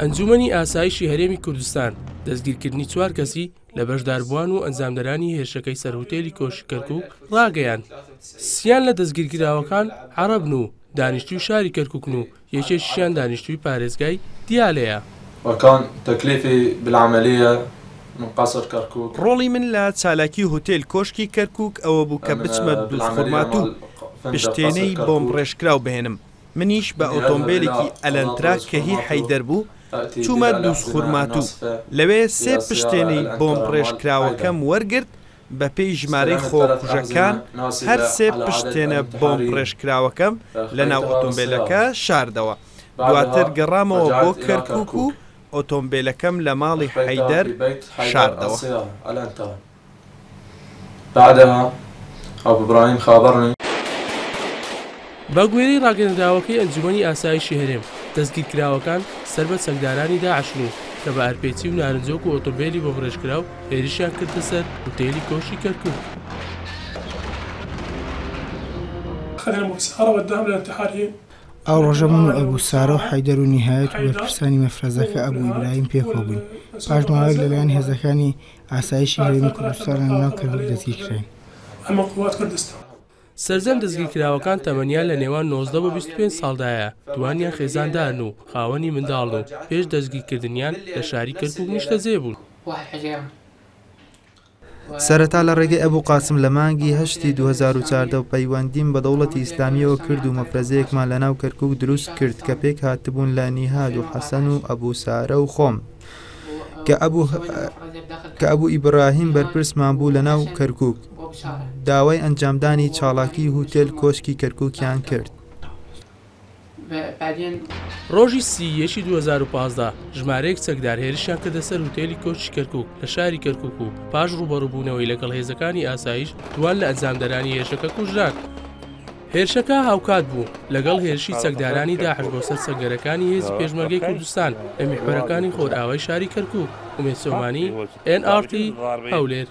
ئەنجوومەنی ئاسایشی هەرێمی کوردستان دەستگیرکردنی چوار کەسی لە بەشداربووان و ئەنجامدەرانی هێرشەکەی سەر هوتێلی کۆشکی کەرکووک ڕاگەیاند. سیان لە دەستگیرکراوەکان عەڕەبن و دانیشتووی شاری کەرکووکن و یەکێکیشیان دانیشتووی پارێزگای دیالەیە. وكان تكليفي بالعملية من قصر كركوك. ڕۆڵی من لە چالاکی هوتێل کۆشکی کەرکووک ئەوە بوو کە من بچمە بالعملية دووزخورماتوو مال فندق قصر پشتێنەی كركوك بۆمبڕێژکراو بهێنم. منیش بە إني أذهب إلى ئۆتۆمبێلێکی ئەلەنترا قناطر کە هی خورماتو حەیدەر بوو أتي چوومە بها الأحزمة دووزخورماتوو الناصفة لەوێ سێ في السيارة پشتێنەی الأنترا مال بۆمبڕێژکراوەکەم حيدر. وەرگرت بەپێی ژمارەی استلمت ثلاث خۆکوژەکان أحزمة هەر ناصفة سێ على عدد پشتێنە الانتحاريين بۆمبڕێژکراوەکەم لەناو فأخفيتها ئۆتۆمبێلەکە بالسيارة. شاردەوە. دواتر بعدها گەڕامەوە بۆ رجعت إلى کەرکووک و كركوك ئۆتۆمبێلەکەم لە ماڵی أخفيتها حەیدەر في بيت حيدر شاردەوە. السيارة الأنترا. بعدها أبو إبراهيم خابرني. بەگوێرەی ڕاگەیەندراوەکەی ئەنجومەنی ئاسایشی هەرێم، دەستگیرکراوەکان سەر بە چەکدارانی داعشن و کە بە ئارپێچی و نارنجۆک و ئۆتۆمبێلی بۆمبڕێژکراو هێرشیان کردە سەر هوتێلی کۆشکی کەرکوک. ئەو ڕۆژە من و ئەبو سارە و حەیدەر و نیهایەت و بەرپرسانی مەفرەزەکە ئەبو ئیبراهیم پێکەوە بووین. پاش ماوەیەک لەلایەن هێزەکانی ئاسایشی هەرێمی کوردستان لەناو کەرکوک دەستگیرکراین. سەرجەم دەستگیرکراوەکان تەمەنیان لە نێوان 19 بۆ 25 ساڵدایە، دووانیان خێزاندارن و خاوەنی منداڵن و پێش دەستگیرکردنیان لە شاری کەرکوک نیشتەجێ بوون. سەرەتا لە ڕێگەی ئەبو قاسم لە مانگی هەشتی 2014 پەیوەندیم بە دەوڵەتی ئیسلامییەوە کرد و مەفرەزەیەکمان لەناو کەرکوک دروست کرد کە پێکهاتبوون لە نیهاد و حەسەن و ئەبو سارە و خۆم کە ئەبو ئیبراهیم بەرپرسمان بوو لەناو کەرکوک داوای ئەنجامدانی چاڵاکی هوتێل کۆشکی کەرکوکیان کرد. ڕۆژی سی یەکی 2015 ژمارەیەک چەکدار هێرشیان کردە سەر هوتێلی کۆشکی کەرکوک لە شاری کەرکوک و پاش ڕووبەڕووبوونەوەی لەگەڵ هێزەکانی ئاسایش دووان لە ئەنجامدەرانی هێرشەکە کوژران. هێرشەکە هاوکات بوو لەگەڵ هێرشی چەکدارانی داعش بۆ سەر سەنگەرەکانی هێزی پێشمەرگەی کوردستان لە میحوەرەکانی خۆرئاوای شاری کەرکوک. ئومێد سۆمانی، ئێن ئاڕ تی، هەولێر.